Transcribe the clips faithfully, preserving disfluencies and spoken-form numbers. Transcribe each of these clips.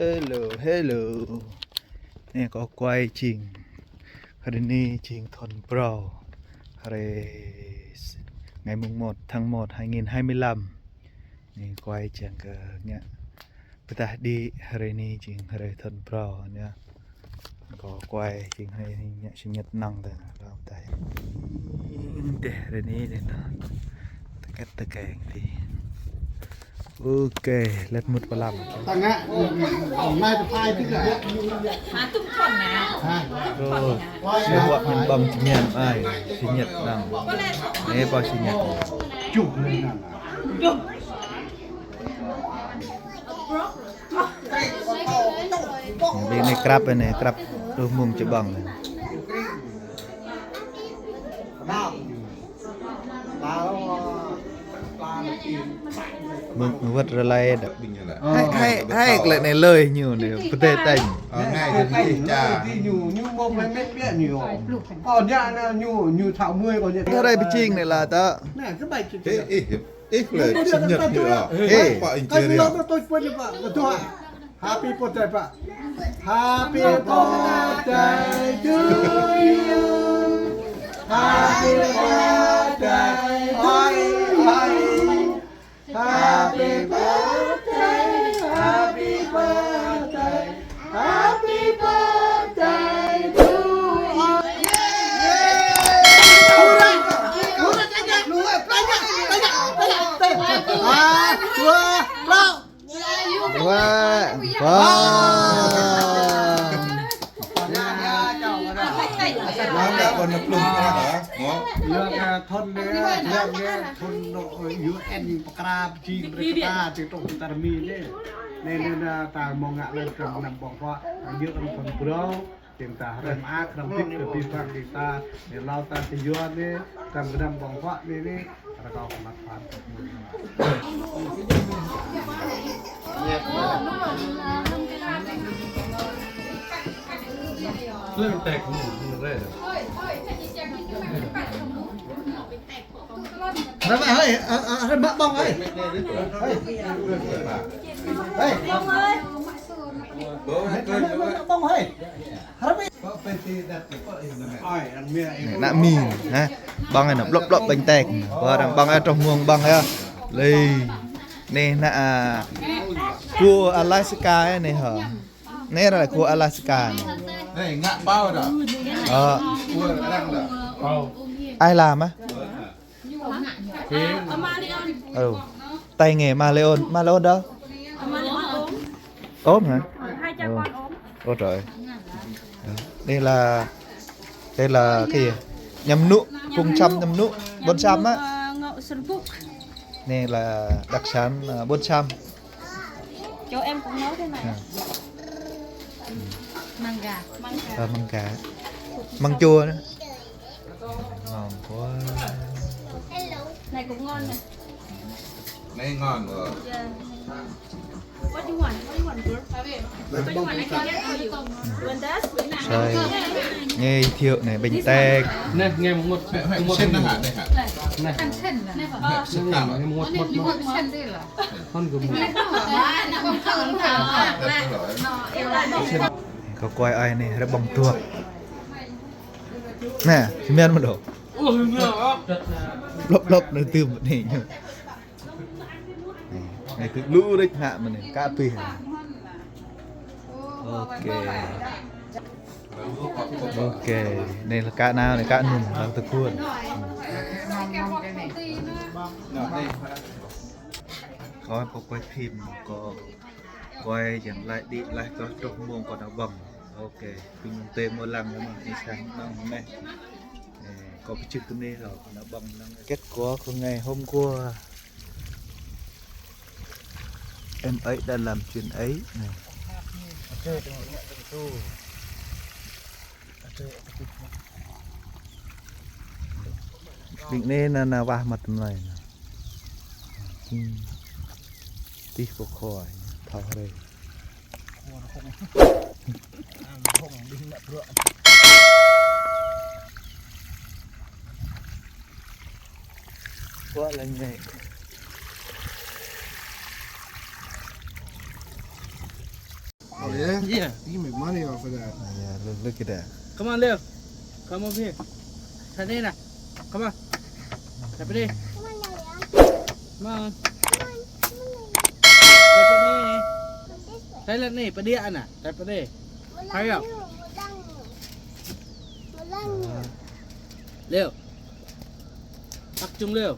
Hello, hello. Anai kâo quay jing. Hrơi anai jing thun phrâo. Hrơi s-, ngày mùng một tháng một hai nghìn hai mươi lăm. Anai quay čang kơ ngă pơdah đĭ hrơi anai jing hrơi thun phrâo anai. Kâo quay jing hrơi anai ngă sinh nhật năng tơ. Rơ̆ tơi. Dêh hrơi anai dêh nă. Tơkĕt tơkeng tih. Ok, lĕ mŭt pơ lăm. Tăng á, hôm nay tôi phai tức là. Hả? Ơ, lĕ wă mĭn ƀơ̆ng jơmian ai, sinh nhật năng. Anai pơ sinh nhật. Chụp lên nè. Ƀing anai krăp anai, krăp đuh mông čơƀơ̆ng anai. Mơ̆ng wơ̆t rơlai đăp. Hai, hai, hai klĕ anai lơi ñu anai, pơdai tañ. Ơ, anai kơ pơčih ča. Ñu, ñu mơ̆ plei met biă ñu. Kâo ñă anai ñu, ñu thâo mơi kâo ñă. Hrơi pơjing anai lah tơ. Anai, kơ bai čih. Ih, ih. Ih, lĕ sinh nhật ñu à. Ê, Pak Interior. Happy birthday, Pak. Happy birthday to you. Happy birthday to you. Happy birthday, happy birthday. Happy birthday to you. Dua, ba. Thun anai, thun anai, thun anai, thun anai, U N pơkra pơjing brơi kơ ta, ti truh ta rơmi anai. Anai, anai, anai, ta mơ̆ng ngă lĕ kơ năm ƀơ̆ng huă, anai yơh kơ thun phrâo. Tim ta hrăm ak, hrăm tip, kơ pih pang tim ta, anai hlâo ta ti yua anai, hrăm gơnam ƀơ̆ng huă anai anai, rơkâo kơ măt phan. Lưng tek, lưng tek. Hrăm hơi, ơ, ơ, hrăm mă ƀơ̆ng hơi. Hơi. Hơi. Hrăm mă ƀơ̆ng hơi. Anai, nă mi, hă? Ƀơ̆ng anai, blŏp blŏp ƀañ tek. Ƀơ̆ng arăng ƀơ̆ng ai truh mông ƀơ̆ng ai. Lei. Anai nă, a, kua Alaska anai hă. Anai arăng kua Alaska anai. Anai ngă pao dah. Ơ. Kua arăng dah. Pao. Ai làm á? Ơ. Tay nghề ma Leon, ma Leon đâu? Ôm hả? Hai cha con ôm. Ôi trời. Đây là, đây là cái gì? Nhâm nụ, phung sâm nhâm nụ, ƀôn sâm á. Này là đặc sản, à, ƀôn sâm. Chỗ em cũng nấu thế này. Măng gà. Măng gà. Ờ, măng gà. Măng chua nữa. Ngon quá. Này cũng ngon này. Này ngon rồi. Yeah. What do you want? What do you want, girl? What do you want? I can get for you. You want that? Rồi. Nghe giới thiệu này, bánh tét. Này, nghe một, một, một. Xin hả, này hả? Này. Xin hả? Nghe một, một, một. Hơn của một. Có quay ai này, rất bông tuộc. Nè, miên mà đổ. Lốp lốp nó tưm nè. Nè, nè, cứ lũ rích hạ mà nè, cá pì. Ok. Ok, nè là cá nao nè, cá num, là tơ khuôn. Có, có quay phim, có quay dăng lai đĭ lai kơ truh mông kơ nao ƀơ̆ng. Ok, ƀing tê mơ̆ lăng mơ̆, ih sang nong mơ̆. Ê, kâo pơčih tui anai hă, nao ƀơ̆ng nong. Kết quả của ngày hôm qua. Em ấy đã làm chuyện ấy này. Ƀing anai nă, nă wah măt tơm lai nă. Hmm. Tih pô khua, thâo hrơi. Khua lăng anai. Yeah? Yeah. You can make money off of that. Yeah, look, look at that. Come on, Leo. Come over here. Sat anai nă. Come on. Sat anai. Come on. Sat anai. Sat anai, pơđiă nă. Sat anai. Hurry up. Leo. Păk čung Leo.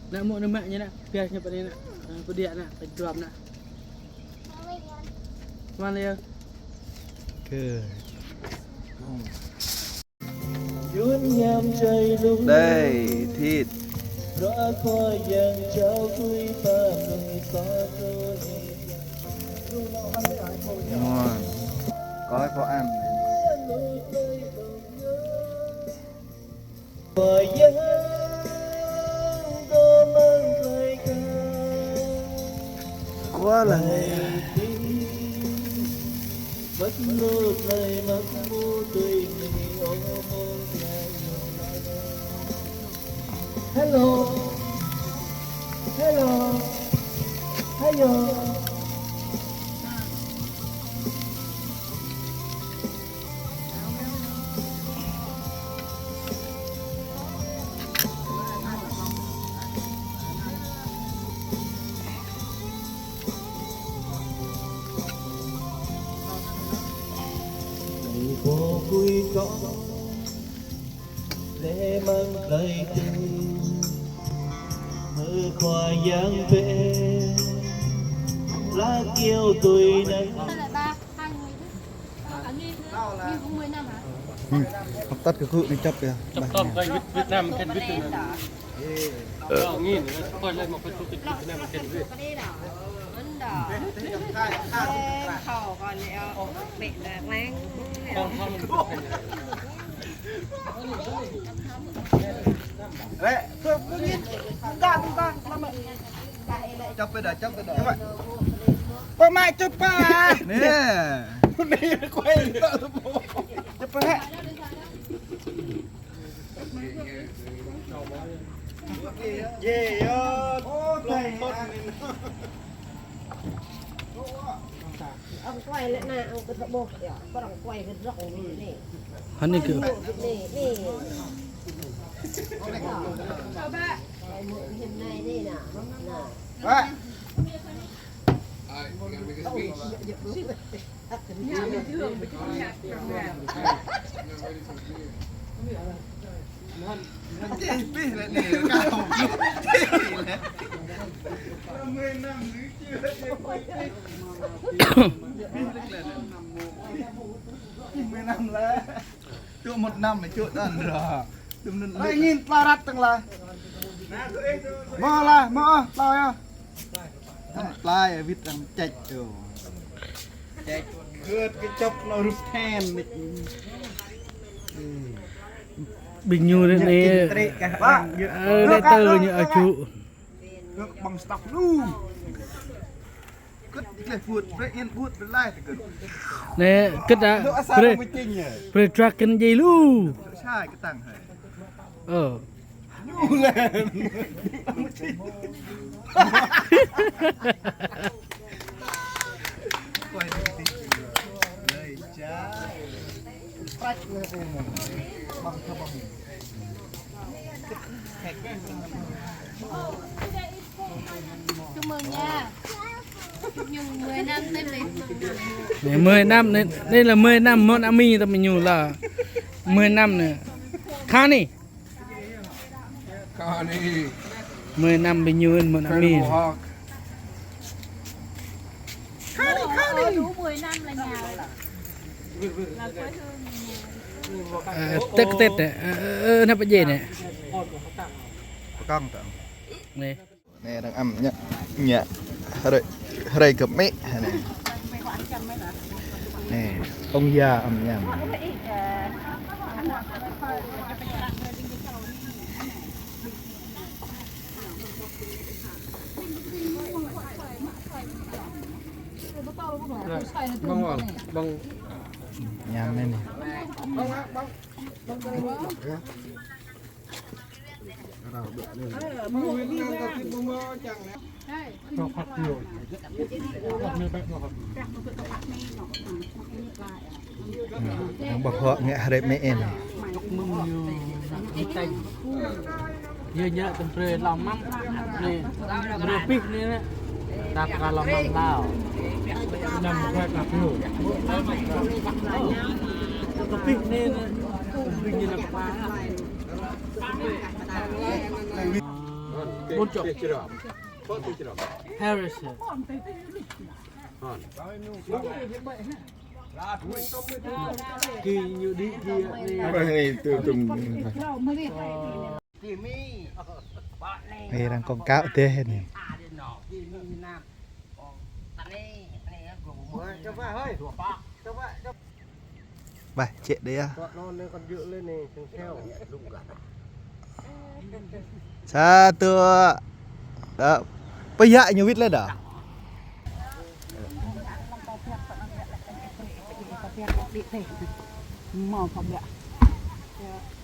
Nă mă nă mă ñu nă, biă ñu pơ anai nă. Pơđiă nă, pơdrom nă. Come on, Leo. Good. Đây, thịt. Ngon. Có có ăn. Quá là nè. Hello. Hello. Hello. Lĕ mơ̆ng plơi tui, mơ Khua Yang pĕ, lăk iâu tui anŭn. Ừ. Học tắt cái group này chấp kìa. Chấp bài top này. Việt, Việt Nam khen Việt Nam. Ờ, nghìn, coi lại một cái số kịch Việt Nam khen Việt. Lĕ, tuh, mungkin. Bentar, bentar, lama. Chấp cái đó, chấp cái đó. Chấp ạ. Pơmai chấp à. Nè. Nè, quay nữa. Chấp hă. Ye, yo. Ô, thầy. Ông quay lại nè, ông cứ thợ bột, ya. Có ông quay cái rộng như thế này. Hăn anai kơ. Như thế này, này. Đó. Quay một cái hình này, này nè. Nè. Bác. Ai, ngăn mấy cái speech. Nhà bình thường, bình thường nhà. Ngăn mấy cái speech. Ngăn mấy cái speech này, này, cao. Mười năm nữa chưa, chưa quay. Mười năm lắm. Chuă một năm mà chuă đăn rồi. Đâm nên lại nghìn pla răt tăng lai. Mơ̆ lah, mơ̆, tao ya. Tăng lai, vịt tăng chạch rồi. Chạch. Gưt cái chốc nó rụp then. Ƀing ñu anai. Ơ, đe tơ ñu ơ ču. Gưt bằng stock lu. Kơ̆t gleh ƀuôt, brơi yên ƀuôt, brơi lai tơ kơ̆t. Nè, kơ̆t ah, brơi, brơi truck kơ̆n djai lu. Sai kơtang hai. Ơ. Ñu len. Quay đi, đi. Đây, cha. Prach gleh ƀuôt. Bằng thơ bằng. Chúc mừng nha. Chúc mừng mười năm Tết đi. Nè, mười năm, anai, anai là mười năm mơ̆n ami ta ƀing ñu lah. Mười năm anai. Khăn anai. Khăn anai. Mười năm ƀing ñu mơ̆n ami. Khăn anai, khăn anai. Đủ mười năm là nhà rồi. Là quê hương nhà. Ơ, Tết, Tết anai. Ơ, ơ, ơ, anai pơdjai anai. Pơkŏng tơ. Anai. Nè, đang ăm ñă, ñă. Hrơi, hrơi gơ̆p mĕ, nè. Nè, ông già ăm ñăm. Ƀơ̆ng, ƀơ̆ng. Ñăm anai nè. Bơ hŏ ngă hrĕp mĕ ên. Yơ ñă tơm brơi lŏm măng. Nê, brơi pih nê nê. Ta pơkă lŏm măng hlâo. Năm khoe cà phê. Pih nê nê. Pih nê nê. Bốn chục. Harris. Hon. Kơ ñu đĭ kơ anai. Apa ini tu, tu? Ê, arăng kông kă dêh anai. Coba, hơi. Coba, coba. Bah, ček dih yơh. Tuak non ne kon juk le ne, sing seo. Sa, dua. Đă. Pơhiăk ñu wĭt le đă. Mâo kơ biă.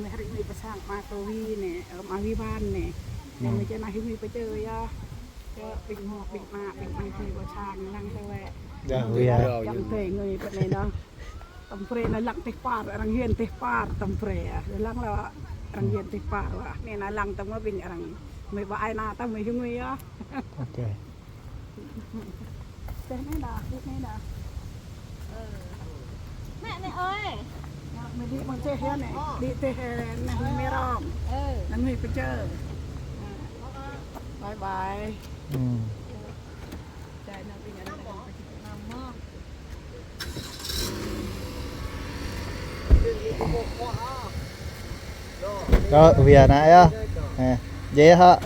Meh ri mi pơsang ma tô wi ne, ma wi ban ne. Yang mi čena hi mi pơčơ yơh. Ƀing mâo, ƀing mă, ƀing mă hi pơsang lăng tơ wĕ. Đă, wi yơh. Yang tơ ngui pơ ne đă. Tơm brơi nao lăng teh par, arăng hiên teh par, tơm brơi ah. Lăng lơ arăng hiên teh par ah. Nê nao lăng tơm ƀing arăng. Mơi ba ai nao tơm mơi hơngui ah. Ok. Teh nê đă, teh nê đă. Mẹ nè ơi. Mơi đĭ mơ̆ng teh yơh nê. Đĭ teh neh mơi rong. Neh mơi pơčơ. Bye bye. Hmm. Ơ, wi anai yơh. Ơ, djai hă?